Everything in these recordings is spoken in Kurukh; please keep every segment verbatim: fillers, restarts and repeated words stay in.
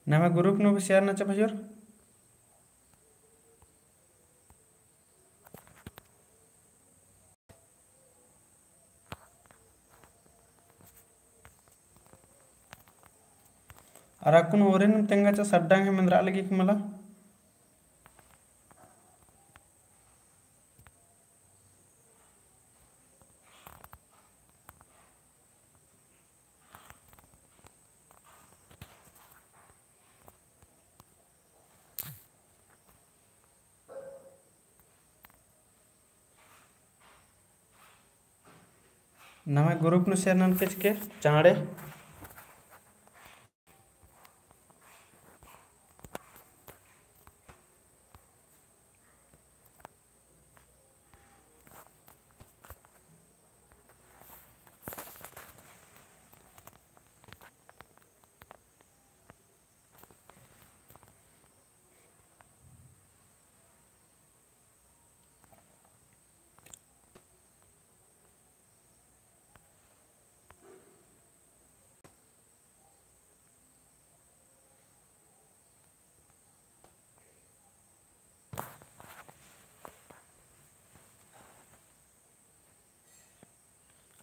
नम्है group नू भी share नना चा भइयोर। अरा अक्कुन ओरे नू तेंगा चा सड्डा एंग्है मेंदरा लगी कि मला। नम्है group नू share ननके चिके चाँड़े।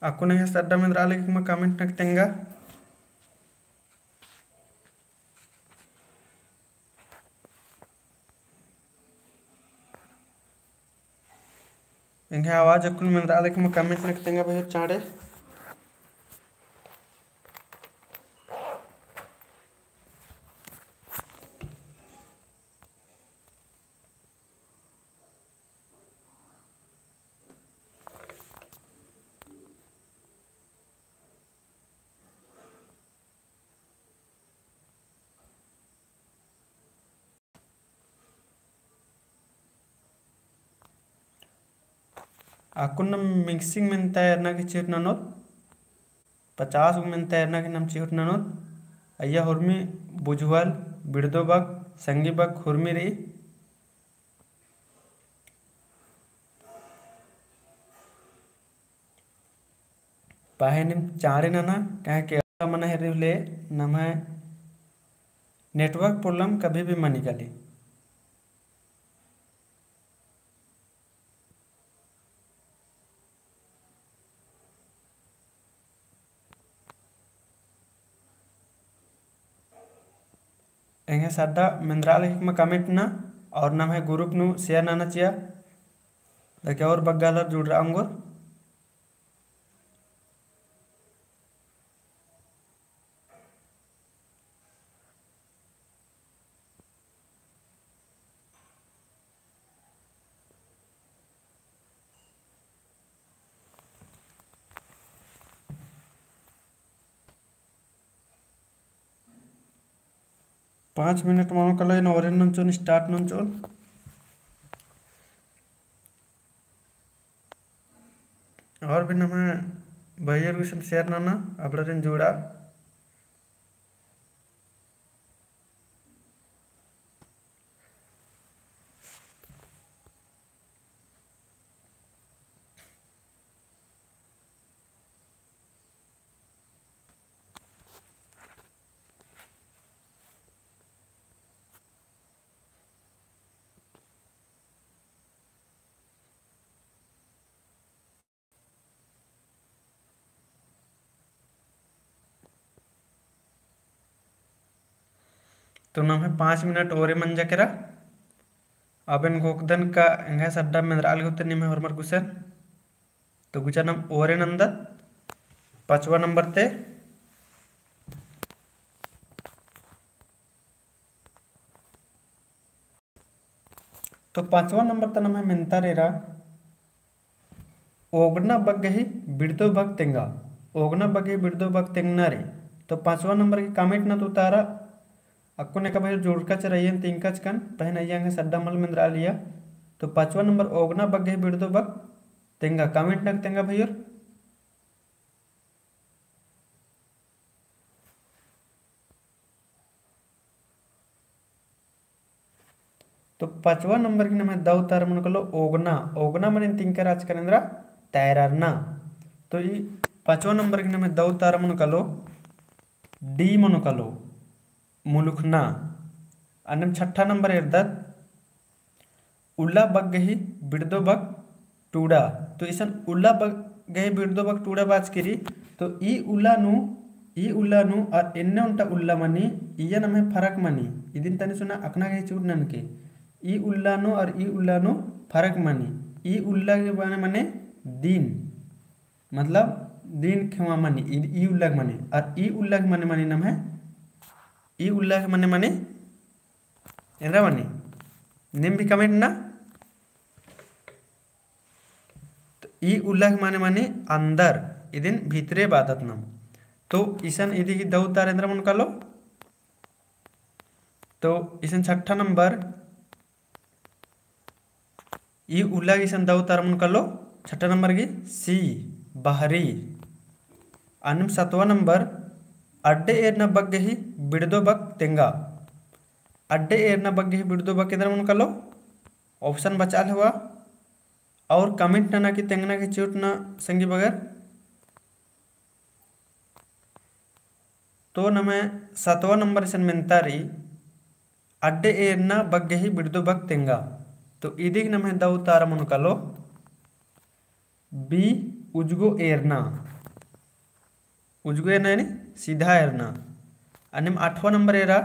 अक्कुन एंग्है सड्डा मेंदरा लगी कि मला comment नक तेंगा। एंग्है आवाज अक्कुन मेंदरा लगी कि मला comment नक तेंगा भइयोर चाँड़े। अक्कुन mixing मेंता एरना गे चिहुट ननोत, पचास गो मेंता एरना गे नाम चिहुट ननोत। अइय्या हुरमी बुझुवल, बिड़दो बक, संगी बक हुरमी रई। पहें नीम चाँड़े नना, काहे कि अक्का मना हेरी होले नम्है network problem कभी भी मनी काली। एंग्है सड्डा मेंदरा लगी कि मला comment नना और नम्है group नू share नना चिआ। ताकि और बग्गे आलर जुड़रआ ओंगोर। पाँच मिनट मनो कालो, एन ओरे नंचोन, start नंचोन। और भी नम्है भइयर गुसन share नना, अबड़ारिन जुड़ा। तो नम्है पाँच मिनट ओरे मंजा केरा। अब एन गोकदन का एंग्है सड्डा मेंदरा लगी होते निम्है होरमर गुसन। तो गुचा नाम ओरे नंदत पाँचवा नंबर ते। तो पाँचवा नंबर ता नम्है मेंता रई रा ओगना बग्गे ही बिड़दो बक तेंगा। ओगना बग्गे ही बिड़दो बक तेंगना रई। तो पाँचवा नंबर की comment नत उतारा। अक्कुन एका भइयर जुड़का चरइयन तिंकचकन, पहें अइय्या एंग्है सड्डा मल मेंदरा लिया। तो पाँचवा नंबर ओगना बग्गे ही बिड़दो बक तेंगा, comment नक तेंगा भइयर। तो पाँचवा नंबर की नम्है दौ उतारा मनो कालो ओगना। ओगना मने तिंकर आचकन एन्दरा तैररना। तो ई पाँचवा नंबर की नम्है दौ उतारा मनो कालो D मनो कालो। मुलुखना। अन्नेम छठा नंबर एरदत, उल्ला बग्गही बिड़दो बक टूड़ा। तो इसन उल्ला बग्गही बिड़दो बक टूड़ा बाचकी रई, तो ई उल्ला नू, ई उल्ला नू और एन्ने ओन्टा उल्ला मनी, इय्या नम्है फरक मनी। इदिन तनी सुना अकना गही चिहुट ननके। ई उल्ला नू और ई उल्ला नू फरक मनी। ई उल्ला के मने, मने दीन, मतलब दीन खेवा मनी, ई, ई उल्ला के मने, और ई उल्ला के मने, मने नम्है, ई उल्ला के मने, मने एन्देर मनी, नीम भी comment नना। तो ई उल्ला के मने, मने अंदर, इदिन भीतरे बादत नाम। तो इसन इदी गही दौ उत्तर एन्देर मनो कालो। तो इसन छठा नंबर, ई उल्ला गही इसन दौ उत्तर मनो कालो, छठा नंबर गही C, बहरी। अन्नेम सतवा नंबर, अड्डे एरना बग्गही बिड़दो बक तेंगा। अड्डे एरना बग्गही बिड़दो बक एन्देर मनो कालो, option बचआ हेलवा, और comment नना कि तेंगना कि चिहुट नना संगी बगर। तो नम्है सतवा नंबर इसन मेन्ता रई, अड्डे एरना बग्गही बिड़दो बक तेंगा। तो इदी गही नम्है दौ उत्तर मनो कालो, B, उजगो एरना। उजगो एरना यानी सीधा एरना। अन्नेम आठवा नंबर एरा,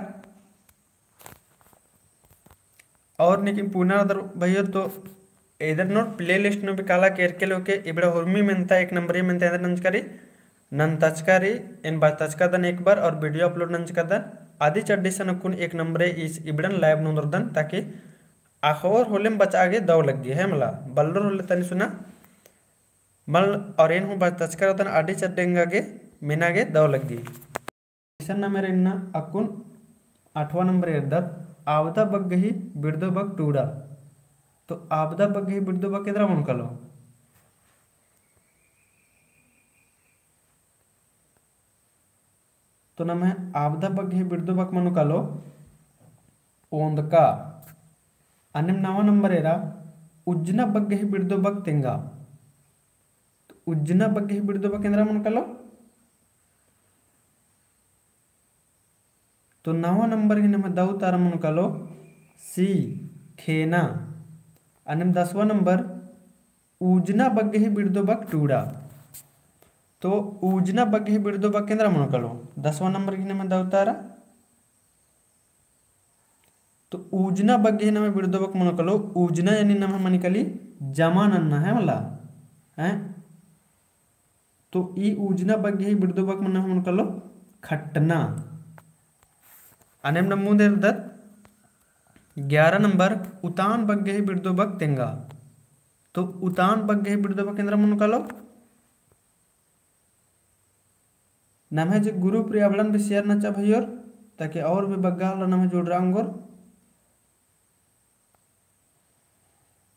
और नीकिम पुना रअदर भइयो तो एन्देर नोर playlist नू भी काला केरके लोके इबड़ा हुरमी मेन्ता एक नंबर ई मेन्ता एन्देर नंजका रई, नन्तचका रई, एन बतचका दन एक बार और video upload नंजका दन। अदी चड्डी सन अक्कुन एक नंबर ई इस इबड़न live नू ओन्दरदन, ताकि अख़ोर होलेम बचआ गे दौ लग्गी है मला, बल्लोर होले तनी सुना मल और एन हूँ बतचका रअदन अदी चड्डी एंगा गे मेना गे दौ लग्गी। इसन नम्है एरा इन्ना अक्कुन आठवाँ नंबर एरदत, आबदा बग्गही बिड़दो बक टूड़ा। तो आबदा बग्गही बिड़दो बक एन्दरा मनो कालो? तो नम्है आबदा बग्गही बिड़दो बक मनो कालो ओन्दका। अन्नेम नवा नंबर एरा, उज्जना बग्गही बिड़दो बक तेंगा। तो उज्जना बग्गही बिड़दो बक एन्दरा मनो कालो? तो नवा नंबर गही नम्है दौ उत्तर मनो कालो सी, खेना। अन्नेम दसवाँ नंबर, उज्जना बग्गही बिड़दो बक टूड़ा। तो उज्जना बग्गही बिड़दो बक एन्दरा मनो कालो? दसवाँ नंबर गही नम्है दौ उत्तर। तो उज्जना बग्गही नम्है बिड़दो बक मनो कालो, उज्जना यानी नम्है मनी काली जमा नन्ना है मला, हैं? तो ई उज्जना बग्गही बिड़दो बक नम्है मनो कालो खट्टना। अन्नेम नम्है मुन्द एरदत ग्यारह नंबर, उतान बग्गही बिड़दो बक तेंगा। तो उतान बग्गही बिड़दो बक एन्दरा मनो कालो? नम्है जे group रई अबड़न भी share नचा भइयोर, ताकि और भी बग्गे आलर नम्है जुड़रआ ओंगोर।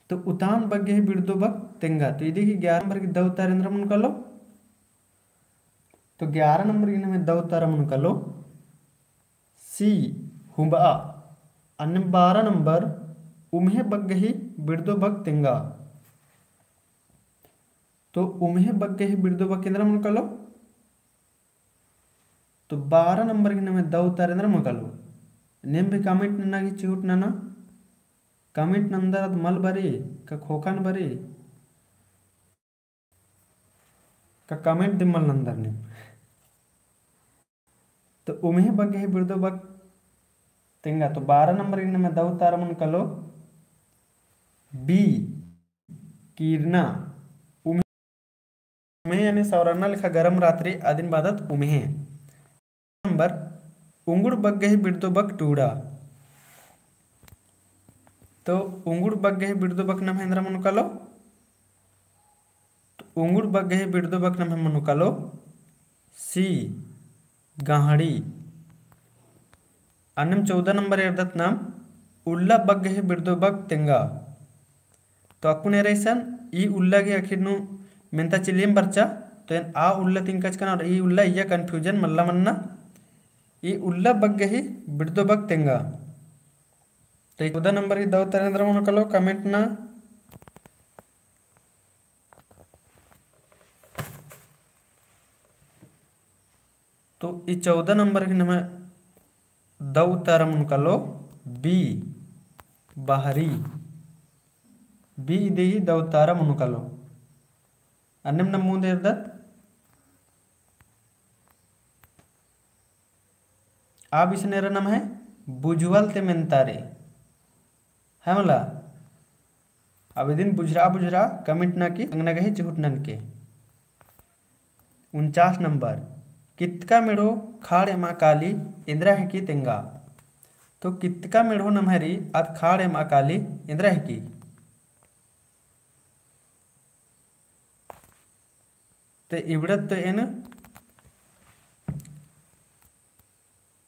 तो उतान बग्गही बिड़दो बक तेंगा। तो इदी गही ग्यारह नंबर गही दौ उत्तर एन्दरा मनो कालो? तो ग्यारह नंबर गही नम्है दौ उत्तर मनो कालो सी, हुम्बआ। अन्नेम बारह नंबर, उम्हे बग्गही बिड़दो बक तेंगा। तो उम्हे बग्गही बिड़दो बक एन्दरा मनो कालो? तो बारह नंबर गही नम्है दौ उत्तर एन्दरा मनो कालो? नीम भी comment नना गही चिहुट नना। Comment नन्दर अद मल बरई, का खोखन बरई, का comment दिम मल नन्दर नीम। तो उम्हे बग्गही बिड़दो बक तेंगा। तो बारह नंबर गही नम्है दौ उत्तर मनो कालो बी, कीरना। उम्हे, उम्हे यानी सौरना लेखा गरम रअत रई, अदिन बअदत उम्हे। नंबर, उंगुड़ बग्गही बिड़दो बक टूड़ा। तो उंगुड़ बग्गही बिड़दो बक नम्है एन्दरा मनो कालो? तो उंगुड़ बग्गही बिड़दो बक नम्है मनो कालो सी, गहड़ी। अन्नेम चौदह नंबर एरदत नाम, उल्ला बग्गही बिड़दो बक तेंगा। तो अक्कुन एरा इसन ई उल्ला गही आखिर नू मेन्ता चिलिम बरचा, तो एन आ उल्ला तिंकचकन और ई उल्ला इय्या confusion मल्ला मन्ना, ई उल्ला बग्गही बिड़दो बक तेंगा। तो ई चौदह नंबर गही दौ उत्तर एन्दरा मनो कालो comment नना। तो ई चौदह नंबर गही नम्है दौ उत्तरम ओन कालो B, बहरी। B इदी दौ उत्तरम ओन कालो। अन्नेम नम मुन्द एरदत। अब इसन एरा नम्है बुझुवल ते मेन्तारे। है मला? अब इदिन बुझरा बुझरा comment नना की अंगना गही चिहुट ननके। उनचास नंबर, कितका मेढ़ो खाड़ एमा काली एन्दरा हिकी तेंगा। तो कितका मेढ़ो नम्है रई आद खाड़ एमा काली एन्दरा हिकी। ते इबड़ा तो एन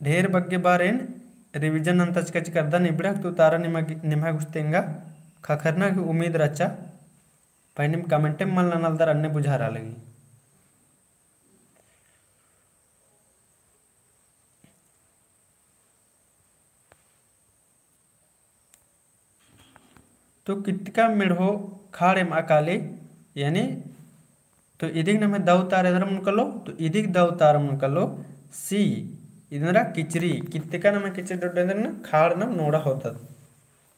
ढेर बग्गे बार एन revision नन्तचका चिकरदन, इबड़ा तो तारा निम्है गुस तेंगा ख़क्खरना की उम्मीद रहचा। पहें नीम comment मल ननालदर अन्ने बुझारआ लगी। तो कितका मेढ़ो खाड़ एमा काली, यानी तो इदिक नम्है दौ उत्तरम एन्दरा ओन कालो, तो इदिक दौ उत्तरम ओन कालो C, इदरा किचरी, कितका नम्है किचरी डोड्डो एन्दरा ना खाड़ नम नोड़ा होदत।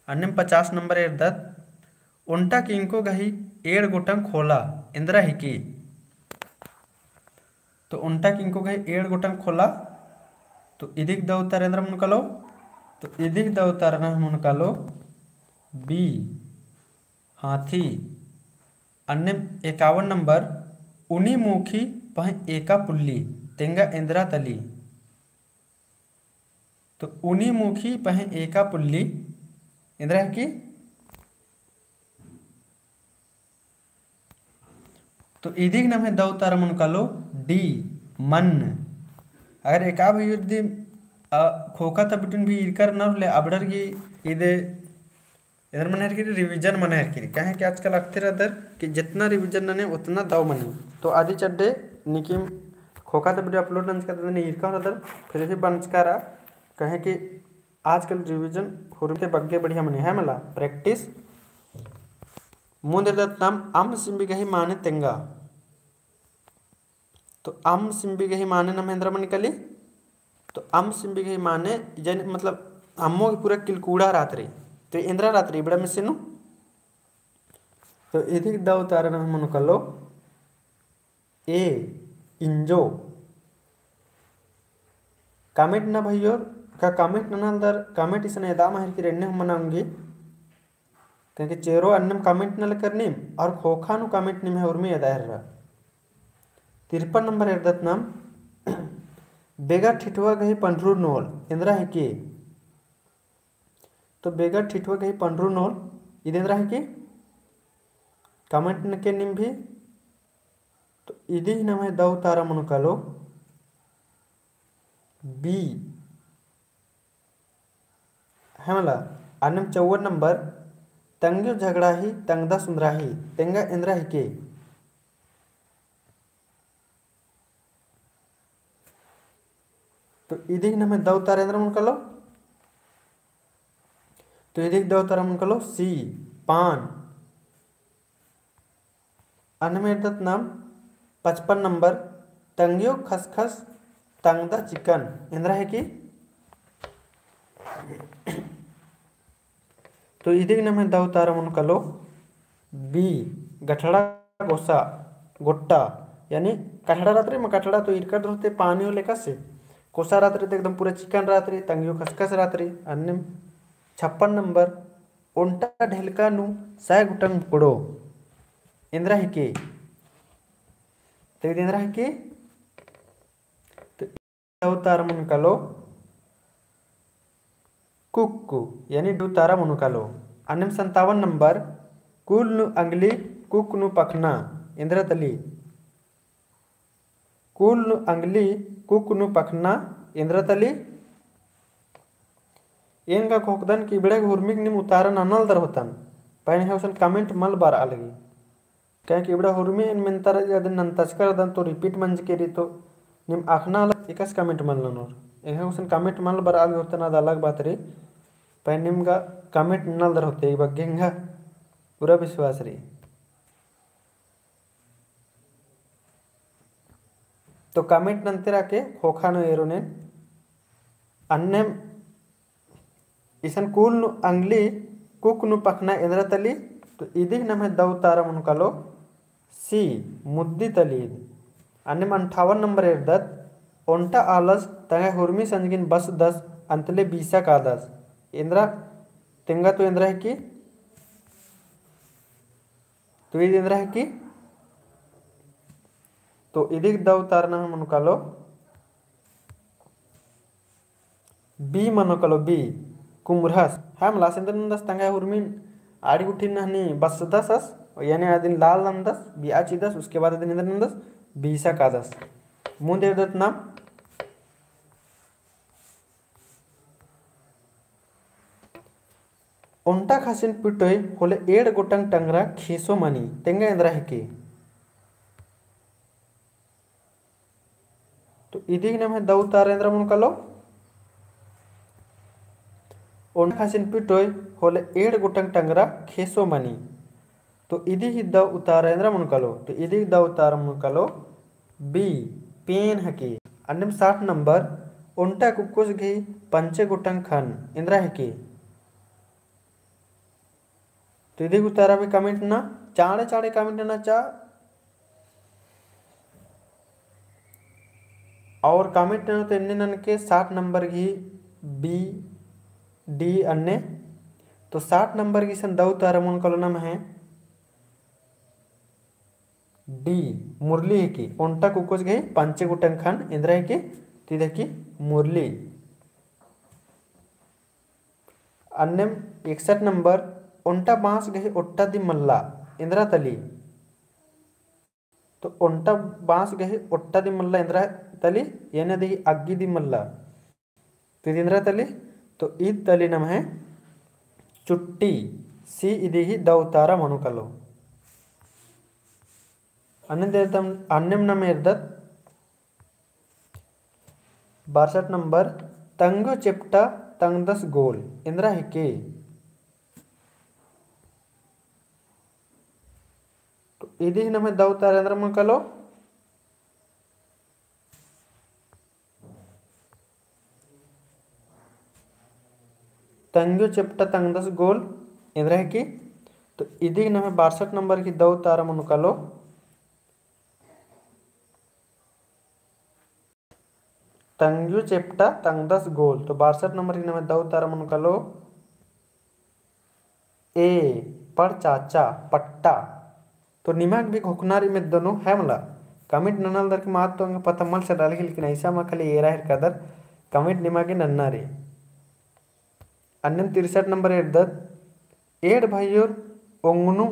अन्नेम पचास नंबर एरदत, ओन्टा किंको गही एंड़ गोटंग खोला एन्दरा हिकी। तो ओन्टा किंको गही एंड़ गोटंग खोला, तो इदिक दौ उत्तरम एन्दरा ओन कालो, तो इदिक दौ उत्तरम ओन कालो B, हाथी। अन्नेम एकावन नंबर, उनी मुखी पहें एका पुल्ली तेंगा एन्दरा तली। तो उनी मुखी पहें एका पुल्ली एन्दरा हिकी। तो इदिक नम्है दौ उत्तरम ओन कालो D, मन्न। अगर एका भइय्योर दिम, अ, ख़ोख़ा तबडिन भी ईरकर नर ले अबड़र गे इदे एन्दर मना हेरकी रई, revision मना हेरकी रई। काहे कि आजकल अख़ते रअदर कि जेतना revision नने ओतना दौ मनी। तो अदी चड्डे नीकिम ख़ोख़ा तबडी upload नंजका तदने ईरका रअदर, फिर भी बंचका रआ। काहे कि आजकल revision हुरमी ती बग्गे बढ़िया मनी है मला practice। मुन्द एरदत नाम अम्म सिम्बी गही माने तेंगा। तो अम्म सिम्बी गही माने नम्है एन्दरा मनी काली। तो अम्म सिम्बी गही माने जन मतलब अम्मो गही पूरा किलकुड़ा रहत रई। तो एन्दरा रहत रई इबड़ा मिसिनु। तो इदिक दौ उत्तरम ओन कालो A, इंजो। Comment नना भइय्योर, का comment ननालदर, comment इसन एदा मना हेरकी रई एन्ने हूँ मना ओंगी। क्योंकि चेरो अन्नेम comment नलकर नीम, और ख़ोख़ा नू comment नीम है उर्मी एदा हेर्रा। तिरपन नंबर एरदत नाम, बेगर ठिठुआ गही पंडरू नोल एन्दरा हिकी। तो बेगर ठिठुआ गही पंडरू नोल इद एन्दरा हिकी। Comment ननके नीम भी। तो इदी नम्है दौ उत्तरम ओन कालो B। है मला, अन्नेम चौवन नंबर, तंग्यो झगड़ाही, तंगदा सुन्दराही, तेंगा एन्दरा हिकी। तो इदिक नम्है दौ उत्तरम एन्दरा ओन कालो। तो इदिक दौ उत्तरम ओन कालो C, पान। अन्नेम एरदत नाम पचपन नंबर, तंग्यो खसखस तंगदा चिकन एन्दरा हिकी। तो इदिक नम्है दौ उत्तरम ओन कालो B, गठड़ा गोसा, गोट्टा, यानी कठड़ा रहत रई, मा कठड़ा तो ईरकर रहत रई पानी होले कसे, गोसा रहत रई तो एकदम पूरा चिकन रहत रई, तंग्यो खसखस रहत रई। अन्नेम छप्पन नंबर, ओन्टा ढेलका नू सय गुटंग मुकड़ो एन्दरा हिकी। तो इद एन्दरा हिकी। तो दौ उत्तरम ओन कालो कुक्कु, यानी D उत्तरम ओन कालो। अन्नेम संतावन नंबर, कुल नू अंगली कुक नू पखना एन्दरा तली। कुल नू अंगली कुक नू पखना एन्दरा तली। एन गा ख़ोख़दन कि इबड़ा गे हुरमिक नीम उत्तरम ननालदर होतन, पहें एंग्है गुसन comment मल बरआ लगी। काहे कि इबड़ा हुरमी एन मेन्ता रई अदिन नन्तचका रअदन तो repeat मंजकी रई तो नीम अख़ना लगी एकासे comment मल ननोर। एंग्है गुसन comment मल बरआ लगी होतन आद अलग बात रई। पहें नीम गा comment ननालदर होते ई बग्गे एंग्है पूरा विश्वास रई। तो comment नन्ते रअके ख़ोख़ा नू एरोन एन। अन्नेम इसन कुल नू अंगली कुक नू पखना एन्दरा तली। तो इदिग नम्है दौ उतारा मनो कालो C, मुद्दी तली ईद। अन्नेम अंठावन नंबर एरदत, ओन्टा आलस तंग्है हुरमी संजगिन बसदस, अन्तले बीसा कादस। एन्दरा, तेंगा तो एन्दरा हिकी? तो ईद एन्दरा हिकी? तो इदिग दौ उतारा नम्है मनो कालो B मनो कालो B, कुम्हरस। हाँ, मला से एन्दरा नन्दस तंग्है हुरमिन आड़ी गुट्ठिन हनी बसदस अस, यानी अदिन लाल नन्दस, बिया चिदस, उसके बाद अदिन एन्दरा नन्दस, बीसा कादस। मुन्द एरदत नाम, ओन्टा खासिन पिटोय होले एंड़ गोटंग टंगरा खेसो मनी, तेंगा एन्दरा हिकी? तो इदिग नम्है दौ उतारा एन्दरा मनो कालो? ओन्टा खासिन पिटोय होले एंड़ गोटंग टंगरा खेसो मनी। तो इदिग दौ उतारा एन्दरा मनो कालो? तो इदिग दौ उतारा मनो कालो B, पेन हिकी। अन्नेम साठ नंबर, ओन्टा कुक्कोस गही पंचे गोटंग खन, एन्दरा हिकी? तो इदिग उतारा भी comment नना, चाड़े चाड़े comment नना चा। और comment नना तो एन्ने ननके साठ नंबर गही B, D अन्ने। तो साठ नंबर गही इसन दौ उतारा मनो कालो नम्है D, मुरली हिकी। ओन्टा कुक्कोस गही पंचे गोटंग खन, एन्दरा हिकी? तो ईद हिकी मुरली। अन्नेम इकसठ नंबर, ओन्टा बाँस गही ओट्टा दिम मल्ला, एन्दरा तली? तो ओन्टा बाँस गही ओट्टा दिम मल्ला, एन्दरा तली? यानी अदिगही अग्गी दिम मल्ला। तो ईद एन्दरा तली? तो ईद तली नम्है चुट्टी, C इदिगही दौ उतारा मनो कालो। अन्नेम एरदत, अन्नेम नाम एरदत बारसठ नंबर, तंग्यो चेप्टा तंगदस गोल, एन्दरा हिकी? तो इदिग नम्है दौ उतारा एन्दरा मनो कालो? तंग्यो चेप्टा तंगदस गोल, एन्दरा हिकी? तो इदिग नम्है बारसठ नंबर गही दौ उतारा मनो कालो। तंग्यो चेप्टा तंगदस गोल। तो बारसठ नंबर गही नम्है दौ उतारा मनो कालो A, पड़चाचा, पट्टा। तो निमा गे भी घोखना रई मेद्दनो है मला। Comment ननालदर की मात तो एंगा पता मल चलालगी, लेकिन ऐसा मा खाली एरा हेलकादर comment निमा गे नन्ना रई। अन्नेम तिरसठ नंबर एरदत, एंड़ भइयोर ओंगनू,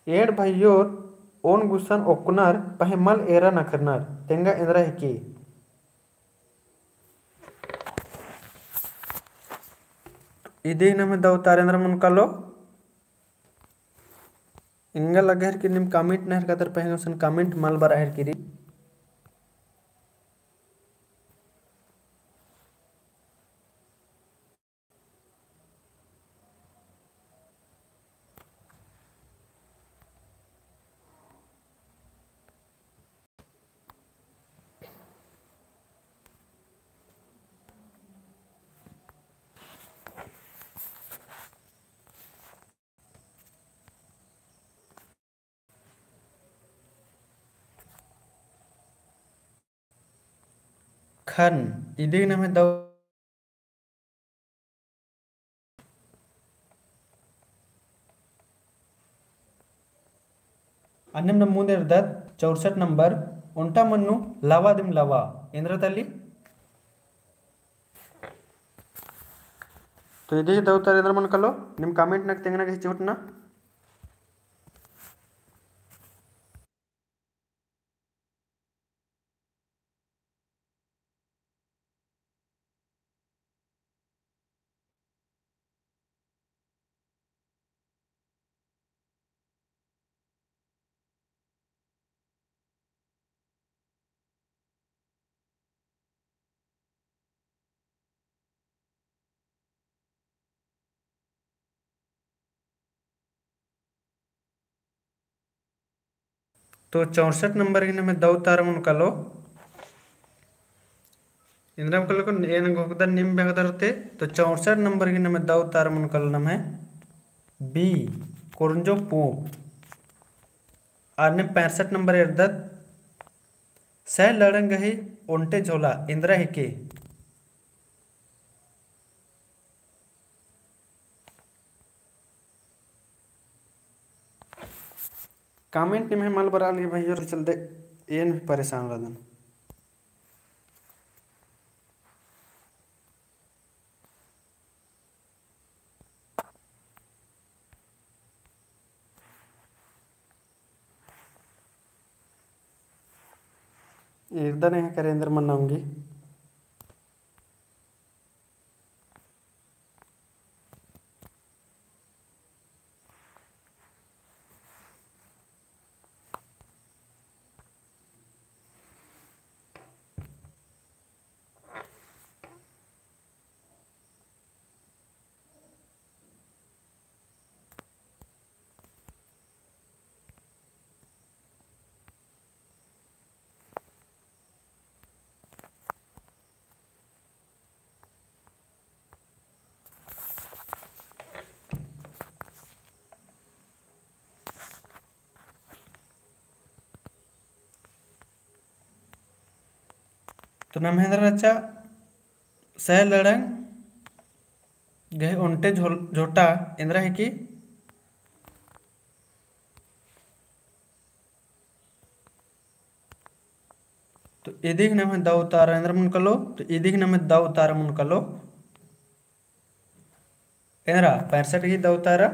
एंड़ भइयोर ओन गुसन ओक्कनर पहें मल एरा नखरनर, तेंगा एन्दरा हिकी? इदिग नम्है दौ उतारा एन्दरा मनो कालो। एंगा लग्गा हेलरकी नीम comment नना हेलरकदर, पहें गुसन comment मल बरआ हेलरकी रई। खन, इदिग नम्है दौ। अन्नेम नम मुन्द एरदत चौसठ नंबर, ओन्टा मन्नू लवा दिम लवा, एन्दरा तली? तो इदिही दौ उतारा एन्दरा मनो कालो, नीम comment नना तेंगना गही चिहुटना। तो चौसठ नंबर गही नम्है दौ उतारा मनो कालो। एन्दरा मुनकलो एन घोखदन नीम बेंगदर ते, तो चौसठ नंबर गही नम्है दौ उतारा मुनकलो नम्है B, कोरंजो पूँप। अन्नेम पैंसठ नंबर एरदत, सै लड़ंग गही ओन्टे झोला एन्दरा हिके। Comment निम्है मल बरआ लगी भइयो, चलते एन भी परेशान रअदन। एकदन एंग्है करे एन्दर मन्ना ओंगी। तो नम्है एन्दरा रहचा, सै लड़ंग गही ओन्टे झोल-, झोटा एन्दरा हिके। तो इदिक नम्है दौ उतारा एन्दरा मुनकलो, तो इदिक नम्है दौ उतारा मुनकलो। एन्दरा पैंसठ गही दौ उतारा।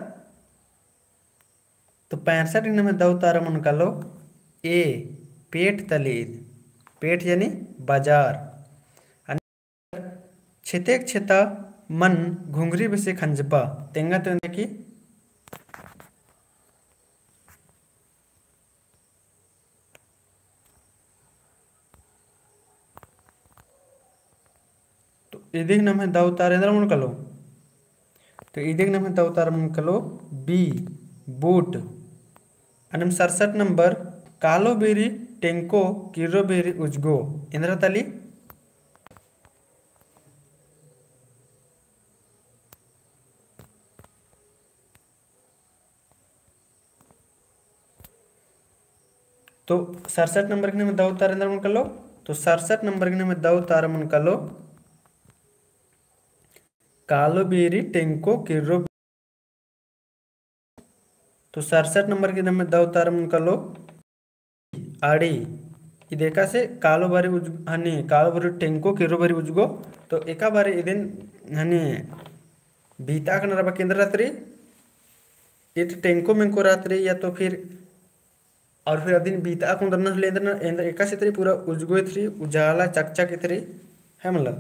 तो पैंसठ गही नम्है दौ उतारा मुनकलो A, पेठ तली ईद। पेठ यानी बाजार। छेतेक छेता मन घुंघरी बेसे खंजपा। तेंगा तो एन्दरा हिके। तो इदिक नम्है दौ उतारा एन्दरा मुनकलो। तो इदिक नम्है दौ उतारा मुनकलो B, बूट। अन्नेम सड़सठ नंबर, कालो बीरी टेंको, किर्रो बीरी उजगो। एन्दरा तली। तो सड़सठ नंबर गही नम्है दौ उतारा एन्दरा मुनकलो। तो सड़सठ नंबर गही नम्है दौ उतारा मुनकलो, कालो बीरी टेंको किर्रो। तो सड़सठ नंबर गही नम्है दौ उतारा मुनकलो, आड़ी। ईद एकासे कालो बारी उज-, हनी, कालो बारी टेंको किर्रो बारी उजगो। तो एका बारी इदिन हनी बीता कना रबा एन्दरा तली। ईद टेंको मेंको रहत रई या तो फिर, और फिर अदिन बीता कुन रअनर होले एन्दरा, एन्दरा एकासे तली पूरा उजगो इथरी, उजाला चकचक इथरी, है मला।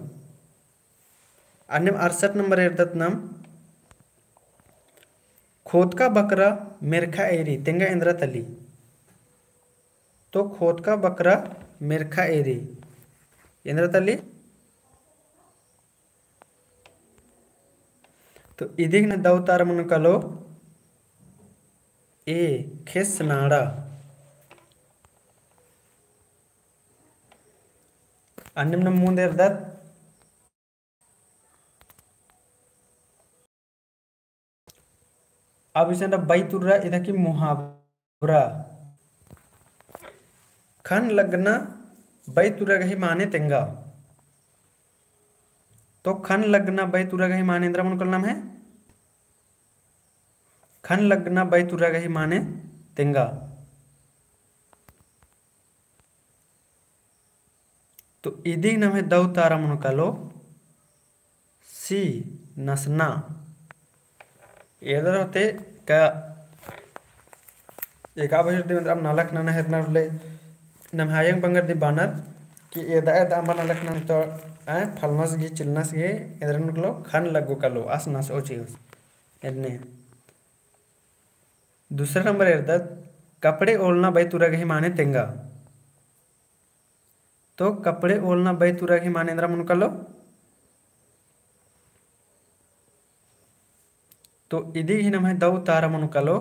अन्नेम अड़सठ नंबर एरदत नाम, खोतका बकरा मेरखा एरी, तेंगा एन्दरा तली। तो खोतका बकरा मेरखा एरी, एन्दरा तली। तो इदिक नम्है दौ उतारा मुनकलो A, खेस नाड़ा। अन्नेम नाम मुन्द एरदत। अब इसन बई तुर्रा, इदा की मुहावरा। खन लगना बई तुर्रा गही माने तेंगा। तो खन लगना बई तुर्रा गही माने एन्दरा मुनकलो नम्है। खन लगना बई तुर्रा गही माने तेंगा। तो इदिक नम्है दौ उतारा मुनकलो C, नसना। एदर होते का एका बहिर दे मतलब नलख नना हेरना होले नम्है आयंग बंगर दे बानर कि एदा एदा अम्बा नलख नना तो आय फलनस गे चिलनस गे एदर मुनकलो खन लग्गो कलो आस नस ओची होस। एन्ने दूसरा नंबर एरदत कपड़े ओलना बई तुर्रा गही माने तेंगा। तो कपड़े ओलना बई तुर्रा गही माने एन्दरा मुनकलो। तो इदी गही नम्है दौ उतारा मुनकलो।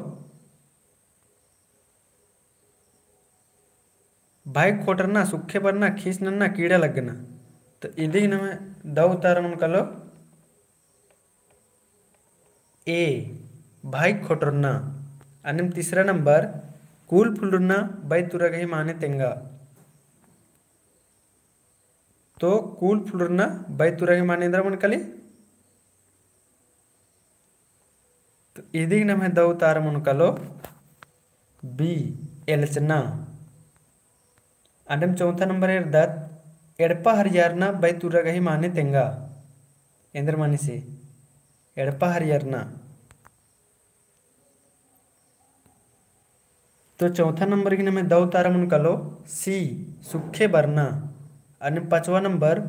भाई खोटरना, सुखे बरना, खीस नन्ना, कीड़ा लगना। तो इदिग नम्है दौ उतारा मनो कालो A, भाई खोटरना। अन्नेम तीसरा नंबर, कूल फुलरना बई तुरा गही माने तेंगा। तो कूल फुलरना बई तुरा गही माने एन्दरा मनो काली? तो इदिग नम्है दौ उतारा मनो कालो B, एलचना। अन्नेम चौथा नंबर एरदत, एड़पा हरियारना बई तुरा गही माने तेंगा। एन्दर माने से एड़पा हरियारना। तो चौथा नंबर गही नम्है दौ उतारा मनो कालो C, सुखे बरना। अन्नेम पाँचवा नंबर,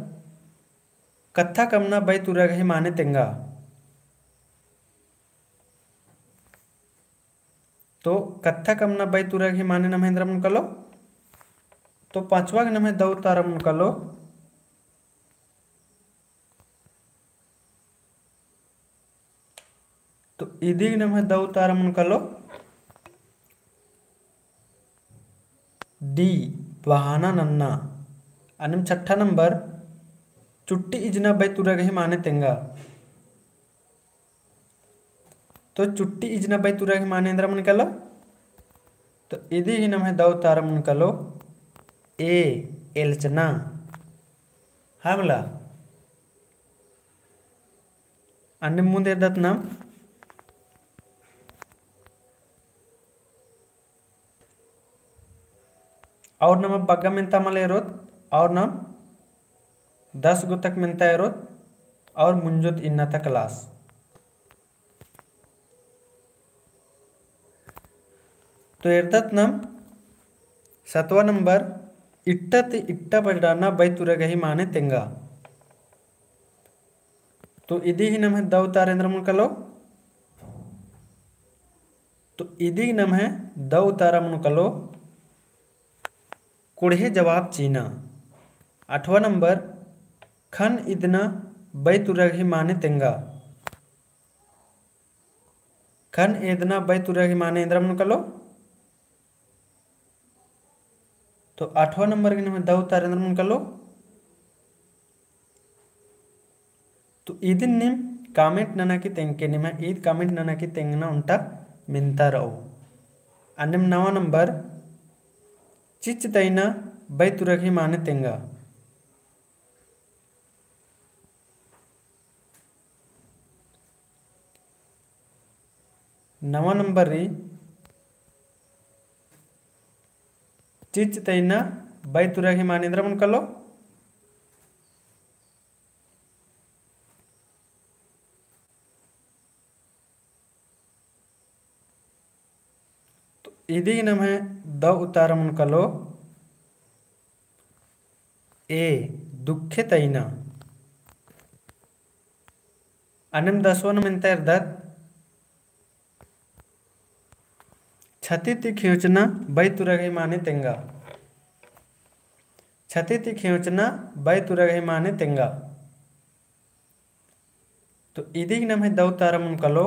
कत्था कमना बई तुरा गही माने तेंगा। तो कत्था कमना बई तुरा गही माने नम्है एन्दरा मनो कालो? तो पाँचवा गही नम्है दौ उतारा मनो कालो तो इदिग नम्है दौ उतारा मनो कालो D, बहाना नन्ना। अन्नेम छठा नंबर, चुट्टी इजना बई तुरा गही माने तेंगा। तो चुट्टी इजना बई तुरा गही माने एन्दरा मनो कालो? तो इदिग नम्है दौ उतारा मनो कालो A, एलचना। हाँ मला। अन्नेम मुन्द एरदत नाम। और नाम बग्गे मेन्ता मला एरोत, और नाम दस गो तक मेन्ता एरोत, और मुंजोत इन्ना ता class। तो एरदत नाम सतवा नंबर, इट्टा ती इट्टा बजड़ाना बई तुरा गही माने तेंगा। तो इदिग नम्है दौ उतारा एन्दरा मनो कालो? तो इदिग नम्है दौ उतारा मनो कालो कुँड़हे जवाब चिअना। आठवा नंबर, खन इदना बई तुरा गही माने तेंगा। खन एदना बई तुरा गही माने एन्दरा मनो कालो? तो आठवा नंबर गही नम्है दौ उतारा एन्दरा मनो कालो? तो इदिन नीम comment नना की तेंगके, निम्है ईद comment नना की तेंगना ओन्टा मेन्ता रओ। अन्नेम नवा नंबर, चिच्च तइना बई तुरा गही माने तेंगा। नवा नंबर रई, चिच्च तइना बई तुरा गही माने एन्दरा मनो कालो? तो इदिग नम्है दौ उतारा मनो कालो A, दुखे तइना। अन्नेम दसवा नम्है मेन्ता एरदत, छती ती खेंवचना बई तुरा गही माने तेंगा। छती ती खेंवचना बई तुरा गही माने तेंगा। तो इदिग नम्है दौ उतारा मनो कालो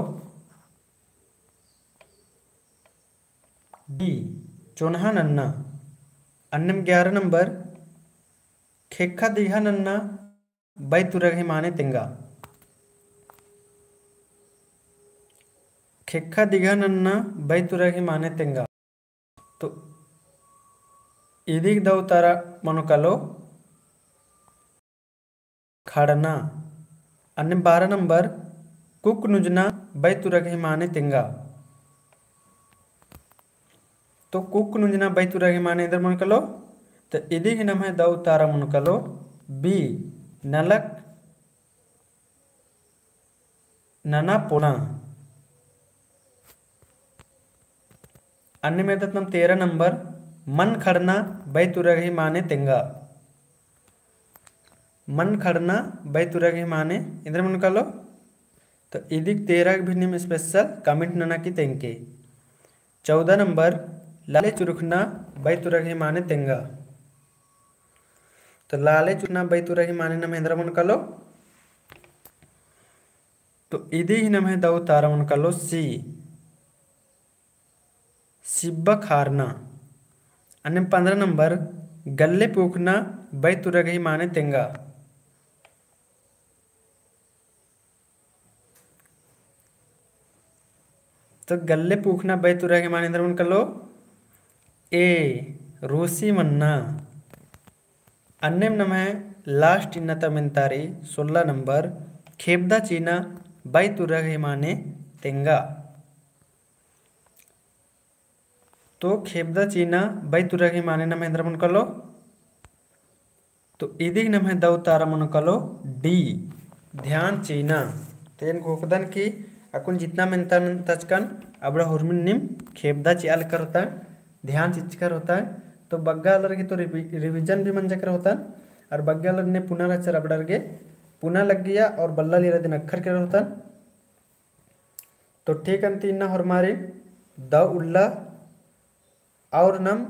D, चोन्हा नन्ना। अन्नेम ग्यारह नंबर, खेक्खा दिघा नन्ना बई तुरा गही माने तेंगा। खेक्खा दिघा नन्ना बई तुरा गही माने तेंगा। तो इदिग दौ उतारा मनो कालो खड़ना। अन्नेम बारह नंबर, कुक नुंजना बई तुरा गही माने तेंगा। तो कुक नुंजना बई तुरा गही माने एन्दरा मनो कालो? तो इदिग नम्है दौ उतारा मनो कालो B, नलख नना पोना। अन्नेम एरदत नाम तेरह नंबर, मन खड़ना बई तुरा गही माने तेंगा। मन खड़ना बई तुरा गही माने एन्दरा मनो कालो? तो इदिग तेरह गही भी नीम special comment नना की तेंगके। चौदह नंबर, लाले चुरुखना बई तुरा गही माने तेंगा। तो लाले चुरुखना बई तुरा गही माने नम्है एन्दरा मनो कालो? तो इदिग नम्है दौ उतारा मनो कालो C, सिब्बा खारना। अन्नेम पन्द्रह नंबर, गल्ले पूखना बई तुरा गही माने तेंगा। तो गल्ले पूखना बई तुर्रा गही मान एन्दर मनो कालो, A, रूसी मन्ना। अन्नेम नम्है last इन्ना ता मेन्ता रई, सोलह नंबर, खेबदा चीना बई तुर्रा गही माने तेंगा। तो खेबदा चीना बई तुर्रा गही माने नम्है एन्दर मनो कालो। तो इदिग नम्है दौ तारा मनो कालो D, ध्यान चीना। तो एन घोखदन कि अक्कुन जितना मेन्ता तचकन अबड़ा हुरमिन नीम खेबदा चिआ लकर होता, ध्यान चिचकर होता। तो बग्गे आलर गे तो रिवि-, revision भी मंजकर होता, और बग्गे आलर ने पुना रहचर अबड़र गे पुना लग्गिया और बल्ला लीरा दिन अक्खर केरर होता। तो ठीक अन्ती इन्ना होरमारिन दौ उल्ला और नम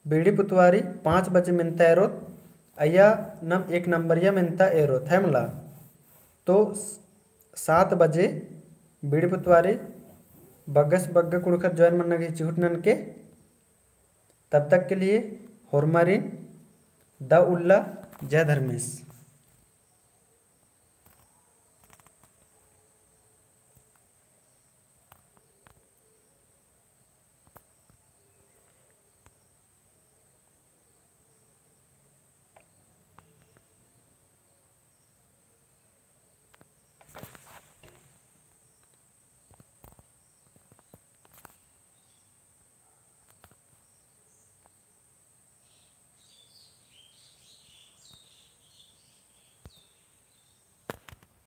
बीड़ी पुतवारी पाँच बजे मेन्ता एरोत, अइय्या नम एक नंबरिया मेन्ता एरोत, है मला। तो सात बजे बीड़ी पुतवारी बग्गस बग्गे कुँड़ुख़र join मन्ना गही चिहुट ननके। तब तक के लिए होरमारिन दौ उल्ला। जय धर्मेस।